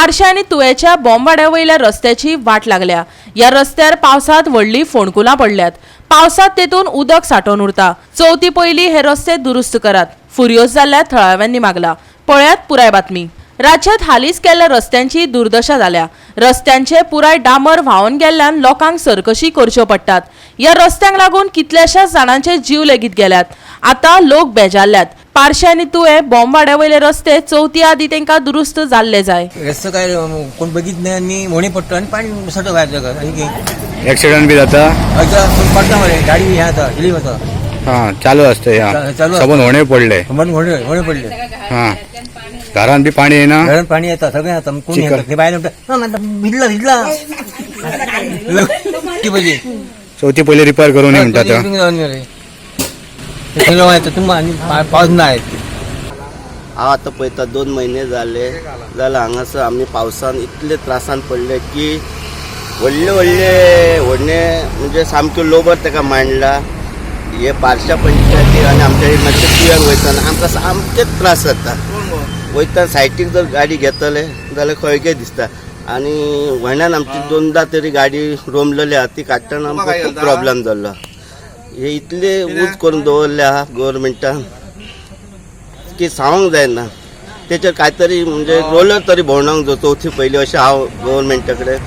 पार्शे आनी तुयेच्या बॉम्बवाड्या वयल्या रस्त्याची वाट लागल्या. ह्या रस्त्यार पावसांत व्हडलीं फोंडकुलां पडल्यात. पावसांत तेतून उदक सांठोवन उरता. चवथी पयलीं हे रस्ते दुरुस्त करात, फुर्योज जाल्ल्या थळाव्यांनी मागला. पळयात पुराय बातमी. राज्यात हालींच केल्ल्या रस्त्यांची दुर्दशा जाल्या. रस्त्यांचे पुराय डांबर व्हांवन गेल्ल्यान लोकांक सरकशी करच्यो पडटात. ह्या रस्त्यांक लागून कितल्याशाच जाणांचे जीव लेगीत गेल्यात. आतां लोक बेजारल्यात. पार्शे आनी तुयें बॉम्बवाड्या वयले रस्ते चवथी आदी तांकां दुरुस्त जाल्ले जाय. रस्तो काय कोण बघित नाही आणि होणे पडतो आणि पाणी सटक बाहेर जागा आणि की ऍक्सिडेंट बी जाता. अच्छा, कोण पडता मरे गाडी ह्या आता दिली होता. हा, चालू असतं ह्या. चालू असतं. सबन होणे पडले. मन होणे होणे पडले. हा, घरान बी पाणी येना. घरात पाणी येतात, सगळे येतात. कोण चिखल. येतात ते बाहेर म्हणतात, "हा, म्हणतात, भिजला भिजला ती पाहिजे. चवथी पयली रिपेअर करून ये म्हणटा तो. तुम्हा आणि पाऊस नाही. हांव आतां पळयता 2 म्हयने जाले जाल्यार हांगासर आमी पावसान इतले त्रासान पडले की व्हडले व्हडले व्हडले म्हणजे सामक्यो लोबर ताका मांडला. हे पार्शा पंचायती आनी आमच्या हे मातशे तुयान वयतना आमकां सामकेच त्रास जाता. वयतना सायटीक जर गाडी घेतले जाल्यार खळगे दिसता आनी व्हण्यान आमची दोनदा तरी गाडी रोमलेली आहा, ती काडटना आमकां खूब प्रॉब्लेम जाल्लो. हे इतले ऊज करून दवरले आहा गव्हर्मेंटान की सांगूंक जायना. तेचेर काय तरी म्हणजे रोलर तरी भोंवडावंक जाय चवथी पयलीं, अशें हांव गव्हर्मेंटा कडेन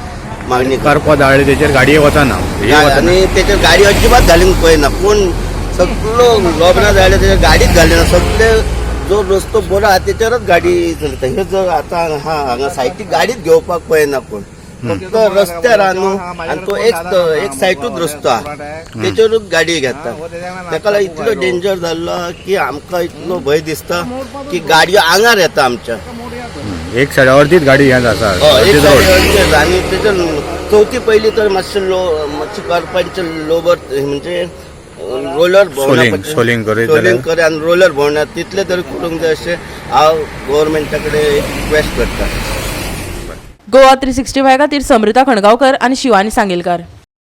मागणी करता. करपा दाळ्ळे तेचेर गाडये वचना, हे वचना. आनी तेचेर गाडी अजिबात घालीन पळयना कोण. सगळो लोबना जाले, तेचेर गाडीच घालिना. सगळे जो रस्तो बरो आहा तेचेरच गाडी चलयता. हे जर आतां आहा हांगा सायटीक गाडीच घेवपाक पळयना कोण. फक्त रस्त्यार आहा न्हू, आनी तो एक एक सायटूच रस्तो आहा, तेचेरूच गाडी घेता. ताका लागून इतलो डेंजर जाल्लो आहा की आमकां इतलो भंय दिसता की गाडयो आंगार येता आमच्या. एक सायडा वरतीच गाडी हें आसा. हय, एक अर्दीच रोड. सायडीचेर. आनी तेचेर चवथी पयली तर मातशें लो मातशें करपाचें लोबर म्हणजे रोलर. सोलिंग करीत सोलिंग जाल्यार. कर आनी रोलर भोंवणार तितले तरी करूंक जाय, अशें हांव गव्हर्मेंटा कडेन रिक्वेस्ट करता. गोवा 365 खातीर समृता खणगांवकर आनी शिवानी सांगेलकार.